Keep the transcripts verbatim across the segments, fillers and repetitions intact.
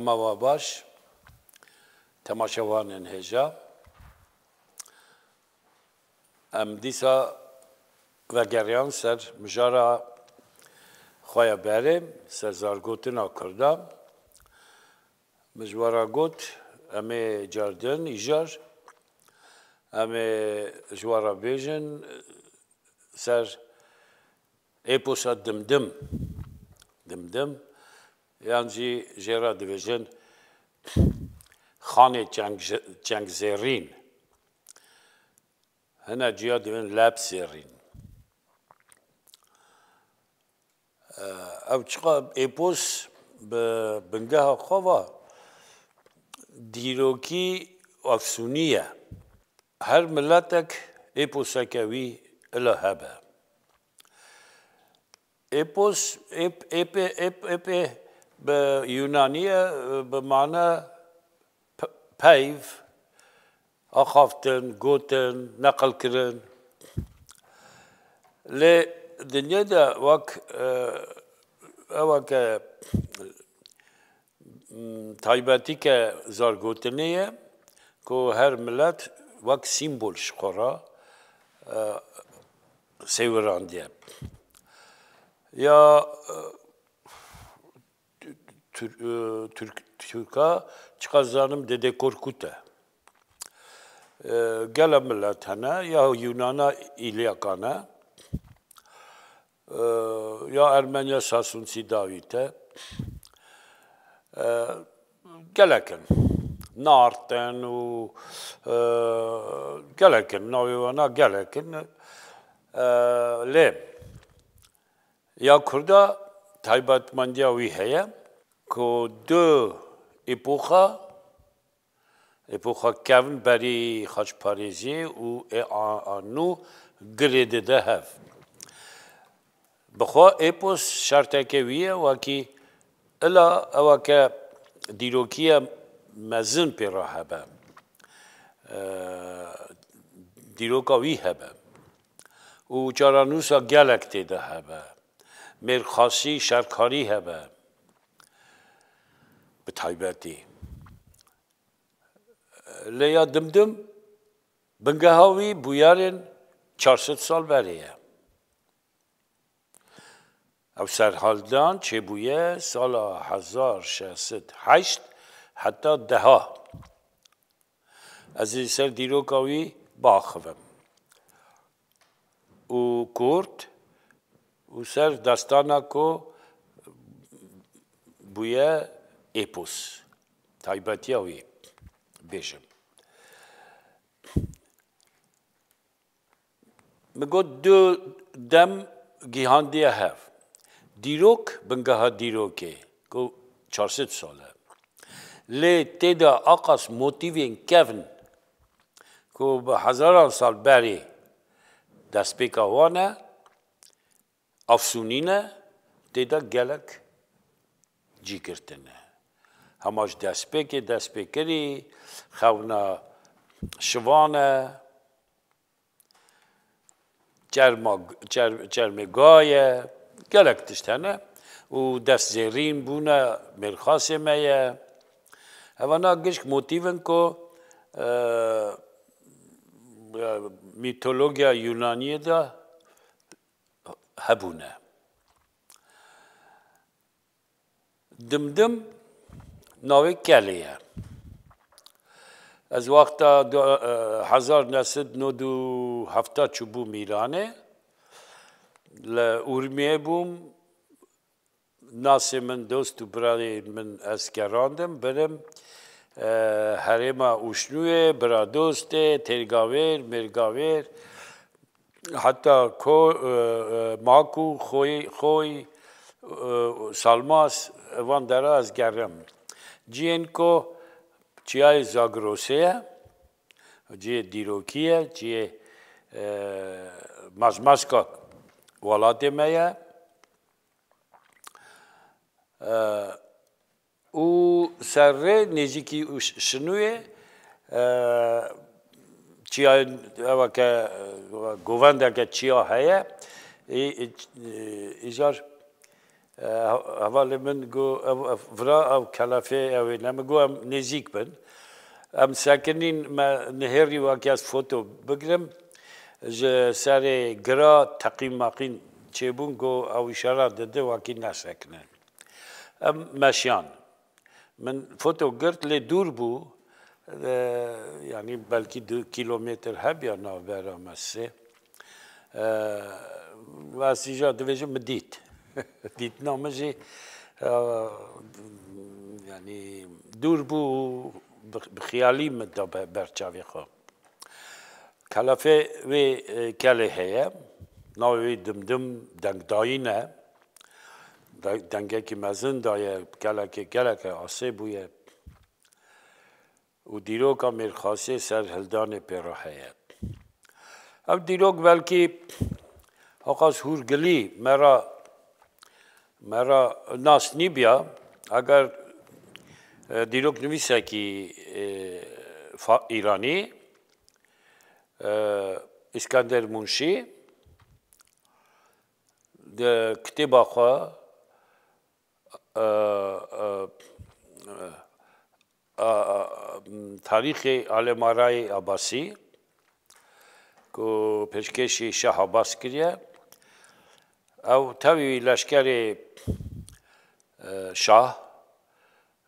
Mava baş, temaşevanên hêja. Em dîsa vegeriyan ser mijara xwe ya berê, ser zargotina Kurda. Min ji we re got, em ê cardin, îjar, em ê ji we re bêjin, ser êposa Dimdim. Dimdim, yan jî jê re dibêjin Xanê Çeng-, Çengzêrîn. Hine ciya dibên Lep Zêrîn. Ev çiqa êpos bi bingeha xwe ve dîrokî efsûnî ye. Her miletek êposeke wî ila hebe. Êpos, êp-, êpê, êp-, êpê bi Yunanî ye, bi mane pe-, peyv, axaftin, gotin, neqilkirin. Lê dinyê de wek, e, eweke, m, taybetîke zargotinê ye ku her milet wek sîmbol ji xwe re, e, sêwirandiye. Ya, e, Tur-, e, Türk, Türka çiqas zanim Dede Korkut e. E, gele milet hene, ya Yunana, İlyakan e. E, ya Ermenya Sasunsi Davît e. E, gelek in. Nart in û, e, gelek in. Navê wana gelek in. E, lê Ya Kurda taybetmendiya wî heye ku du epoxa, epoxa kevn berî xaçparêziyê û ê a, a nû girê dide hev. Bi xwe êpos şerteke wî ye, wekî ila eweke dîrokiye mezin pê re hebe. Eee, dîroka wî hebe. Û çarenûsa gelek tê de hebe. Mêrxasî, şerkarî hebe. Bi taybetî. Lê ya Dimdim, bingeha wî bûyerên çar sed sal berê ye. Ev serhildan çêbûye sala hezar şeş sed heşt heta deha. Ez ê ser dîroka wî biaxivim. Û kurt û ser destana ku bûye êpos. Taybetiya wî bêjim. Min got du dem gihandiye hev. Dîrok, bingeha dîrokê, ku çar sed sal e. Lê tê de aqas motîvên kevn, ku bi hezaran sal berê destpêka wan e, efsûnî ne, tê de gelek cî girtine. Hema ji destpêkê, destpêkirî, xewna şivan e, çerma, çer-, çermê gaye, gelek tişt hene û dest zêrîn bûne, mêrxasê me ye. Evana gişk motîv in ku, e, mîtologiya Yunaniyê de hebûne. Dimdim navê kelê ye. Ez wexta du-, e, hezar neh sed nod û hefta çûbûm Îranê, li Urmiyê bûm, nasê min, dost û birayên min ez gerandim, birim, e, herêma Uşnûyê, Biradostê, Têrgavêr, Mêrgavêr, heta ko, e, e, Makû, Xoy, Xoy, e, Salmas, van dera ez gerim. Cihên ku çiyayê Zagrosê ye, cihê dîrokî ye, cihê, e, mazmazka welatê me ye. E, û serrê nêzîkî û ş-, Şinûyê, e, çiyayên, eweke, e, govendeke çiya heye. Ê, ê, ê, îcar E, hevalê min got, ev, ev vira ew kelafê ew ê ne. Min got, em nêzîk bin. Em sekinîn, me nihêrî wekî ez foto bigrim. Ji serê gira teqîn meqîn çêbûn, got, ew îşara dide wekî nesekine. Em meşiyan. Min foto girt, lê dûr bû. E, yanî belkî du kilometr hebiya navbera me sê. E, ez îja dibêjim min dît. Dîtina min jî, e, yanî dûr bû û bi, bi xiyalî min da be-, ber çavê xwe. Kelafê wê, e, kelê heye. Navê wî Dimdim Dengdayîn e. De-, dengekî mezin daye, kelekê, gelekê asê bûye. Û dîroka mêrxasiyê serhildanê pê re heye. Ev dîrok belkî Haqas Hûrgilî me re, me re nas nîbiya. Eger, e, dîroknivîsekî, e, fa-, îranî, e, Îskender Mûnşî di kitêba xwe, e, e, e, tarîxê Alêmarayê Abasî, ku pêşkêşî Şah Abbas kiriye, ew tevî leşkerê, e, şah,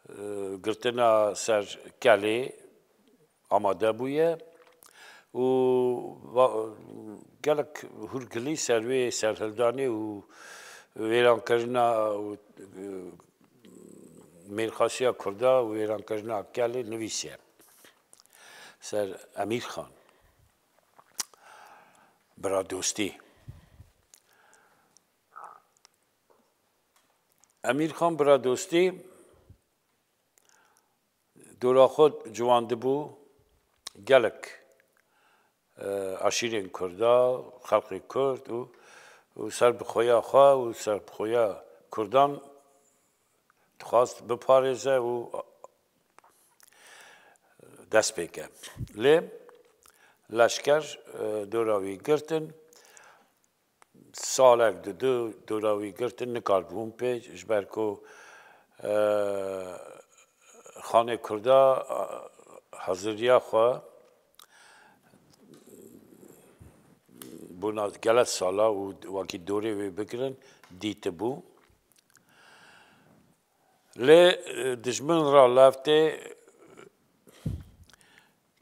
e, girtina ser kelê amade bûye û va-, gelek hûrgilî ser wê serhildanê û wêrankirina û, e, mêrxasiya Kurda û wêrankirina kelê nivîsiye ser Emîr Xan. Bira dostî. Emîr Xan bira dostî dora xwe ciwandibû gelek, e, aşîrên Kurda, xelkê Kurd û, û serbixweya xwe û serbixweya Kurdan dixwast biparêze û dest pê ke. Lê leşker, e, dora wî girtin. Salek didu dora wî girtin, nikarbûn pê, ji ber ku, e, xanê Kurda, e, haziriya xwe bona gelek sala û wekî dorê wê bigirin, dîtibû. Lê, e, dijmin ra lev tê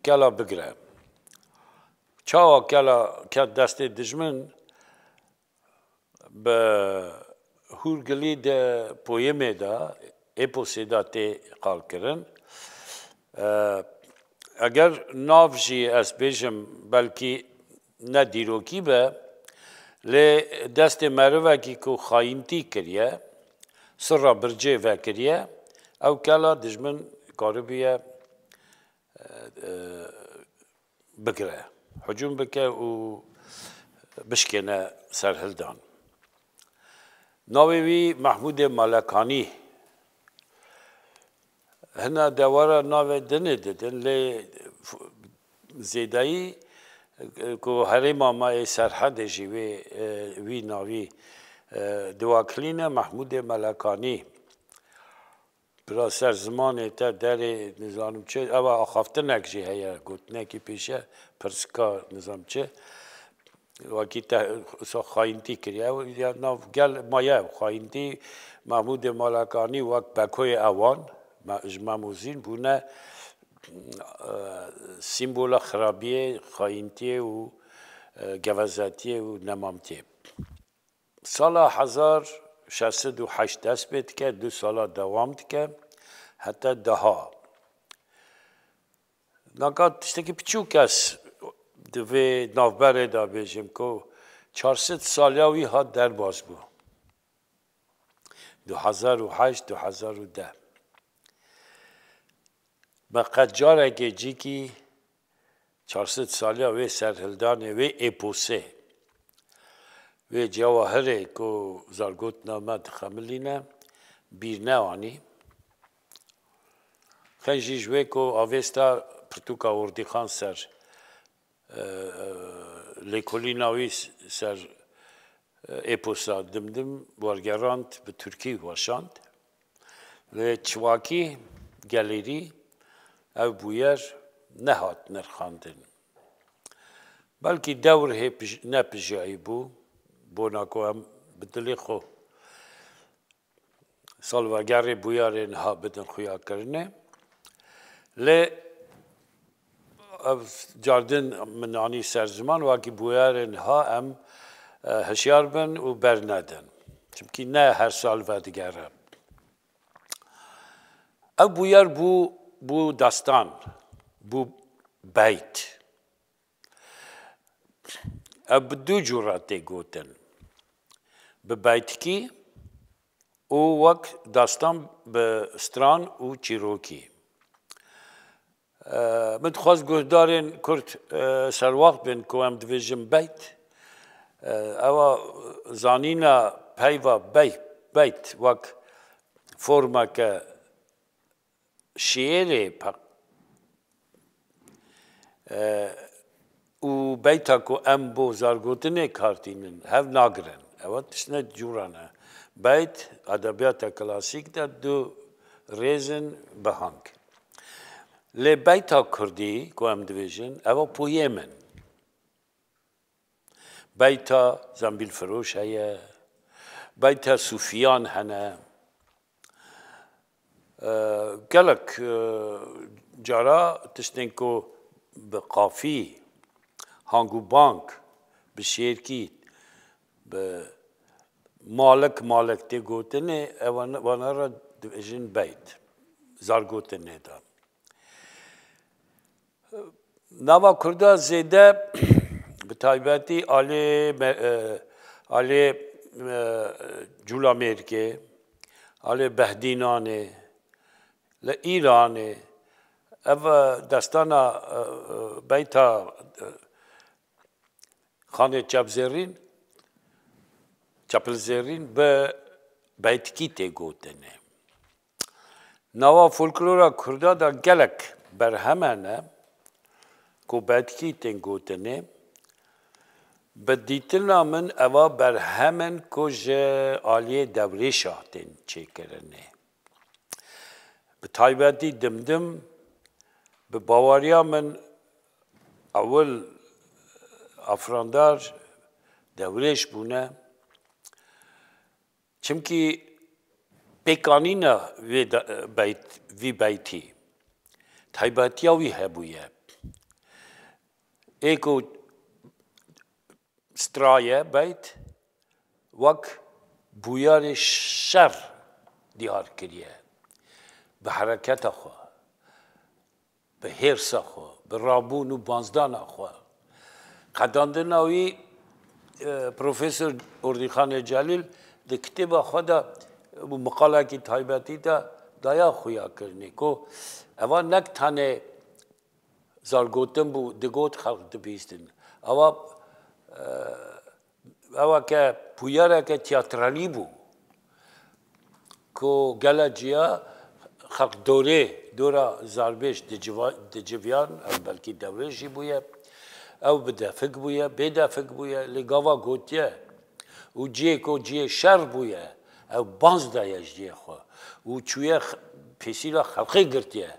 kela bigire. Çawa kela ket destê dijmin, bi hûrgilî de poyemê de, êposê de tê qalkirin. E, eger nav jî ez bêjim, belkî ne dîrokî be, lê destê merivekî ku xayîntî kiriye, sirra bircê vekiriye, ew kela dijmin karibiye, e, e, bigire, hicûm bike û bişkêne serhildan. Navê wî Mehmûdê Malekanî. Hina dewara navê dinê didin, lê f-, zêdeyî, e, ku herêma me yê Serhedê jî wê, e, wî navî, e, diwakilîne Mehmûdê Melekanî. Bira ser zimanê te derê nizanim çi, ew axaftinek jî heye, gotinekî pêşe, pirsika nizam çi. Wekî te wisa xayîntî kiriye. Ew ya nav gel maye ew xayîntî. Mehmûdê Malekanî wek Bekoyê Ewan, me-, ji Mem û Zîn bûne, e, sîmbola xirabiyê, xayîntiyê û, e, gevezetiyê û nemamtiyê. Sala hezar şeş sed û heşt dest pê dike, du sala dewam dike, heta deha. Naka tiştekî piçûk ez di vê navberê de bêjim ku çar sed saliya wî hat derbas bû. Du hezar û heşt, du hezar û deh. Me qet carekê cîkî çar sed saliya wê serhildanê, wê êposê, wê cewahirê ku zargotina me dixemilîne, bîr neanî. Xên jî ji wê ku avêsta pirtûka Ordîxan ser, e, e, lêkolîna wî s-, ser Êposa Dimdim wergerand, bi tirkî weşand. Lê çiwakî gelêrî ev bûyer nehat nirxandin. Belkî dewr hê pij-, nepijiyayî bû, bona ku em bi dilê xwe salvegerê bûyerê niha bidin xuyakirinê. Lê ev cardin min anî ser ziman, wekî bûyerê niha em, e, hişyar bin û bernedin. Çimkî ne her sal vedigere. Ev bûyer bû, bû destan, bû beyt. Ev bi du cûra tê gotin. Bi beytkî û wek destan bi stran û çîrokî. E, min dixwest guhdarên Kurd, e, serwext bin ku em dibêjin beyt. E, ewa zanîna peyva bey-, beyt wek formeke şiîrê pe-, e, û beyta ku em bo zargotinê kar tînin, hev nagirin. Ewa tiştine cûra ne. Beyt, edebiyata klasîk de du rêzin bi hang. Lê beyta kurdî ku em dibêjin, ewa poyêm in. Beyta Zembîlfiroş heye, beyta Sûfiyan hene. E, gelek, e, cara tiştên ku bi qafî, hang û bang, bi şêrkî, bi malik malik tê gotinê, evan-, vana re dibêjin beyt. Zargotinê de. Nava Kurda zêde bi taybetî alê me-, e, alê, e, Cûlamêrkê, alê Behdînanê, li Îranê, ev, e, destana, e, e, beyta, e, Xanê Çepzêrîn, Çepilzêrîn bi beytkî tê gotinê. Nava folklora Kurda de gelek berheme ne ku beytkî tên gotinê. Bi dîtina min eva berhem in ku ji aliyê Dewrêşa tên çêkirinê. Bi taybetî Dimdim, bi baweriya min ewil afirandar Dewrêş bûne. Çimkî pêkanîna vê de-, beyt-, vî beytî, taybetiya wî hebûye. Ê ku straye beyt, wek bûyerê şer diyar kiriye. Bi hereketa xwe, bi hêrsa xwe, bi rabûn û banzdana xwe. Qedandina wî, e, Profesor Ordîxanê Celîl di kitêba xwe de û miqalekî taybetî de daya xuyakirinê ku eva nek tenê zargotin bû, digot xelk dibîstin. Eva, e, ewa ke bûyereke tiyatralî bû. Ku gele ciya xelk dorê, dora zarbêş diciva-, diciviyan, ev belkî Dewrêş jî bûye, ew bi defik bûye, bê defik bûye, lê gava gotiye û ciyê ku ciyê şer bûye, ew banz daye ji ciyê xwe û çûye x-, pêsîra xelkê girtiye.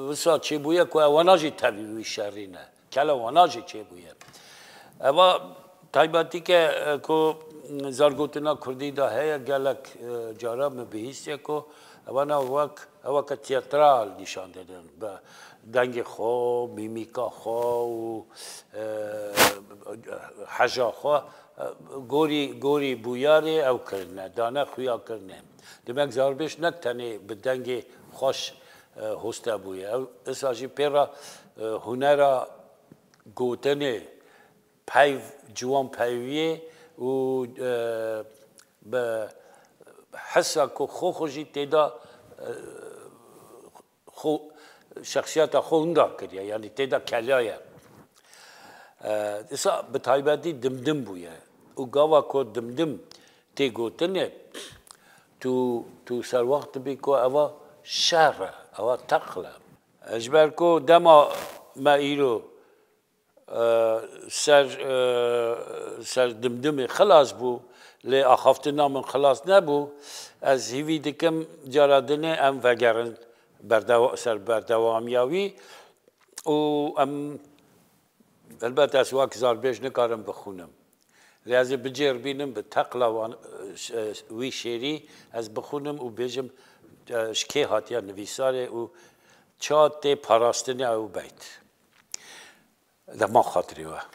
Wisa çêbûye ku ewana jî tevî wî şerî ne. Kele wana jî çêbûye. Eva taybetî ke, e, ku zargotina kurdî de heye, gelek, e, cara min bihîstiye ku ewana wek, eweke tiyatral nîşan didin. Bi dengê xwe, mîmîka xwe û, e, heja xwe, e, gorî, gorî bûyerê ew kirine, dane xuya kirine. Demek zarbêş ne tenê bi dengê xweş, e, hoste bûye. Ew, esa jî pê re, e, hunera gotinê peyv, ciwan peyviyê û, e, bi hesa ku xwe xwe jî têda, e, xwe, şexsiyeta xwe winda kiriye, yanî têda keliya ye. E, dîsa bi taybetî Dimdim bûye. Û gava ku Dimdim tê gotinê, tu, tu serwext dibî ku eva şer e, eva teql e. Ji ber ku dema me îro, e, ser, e, ser dimdimê xilas bû, lê axaftina min xilas nebû. Ez hîvî dikim cara dinê em vegerin berdewa-, ser berdewamiya wî û em, helbet ez wek zarbêj nikarim bixwînim. Lê ez ê bicêrbînim bi teqla wan, e, wî şêrî ez bixwînim û bêjim, e, ji kê hatiye nivîsarê û ça tê parastinê ew beyt. Dema xatirê we.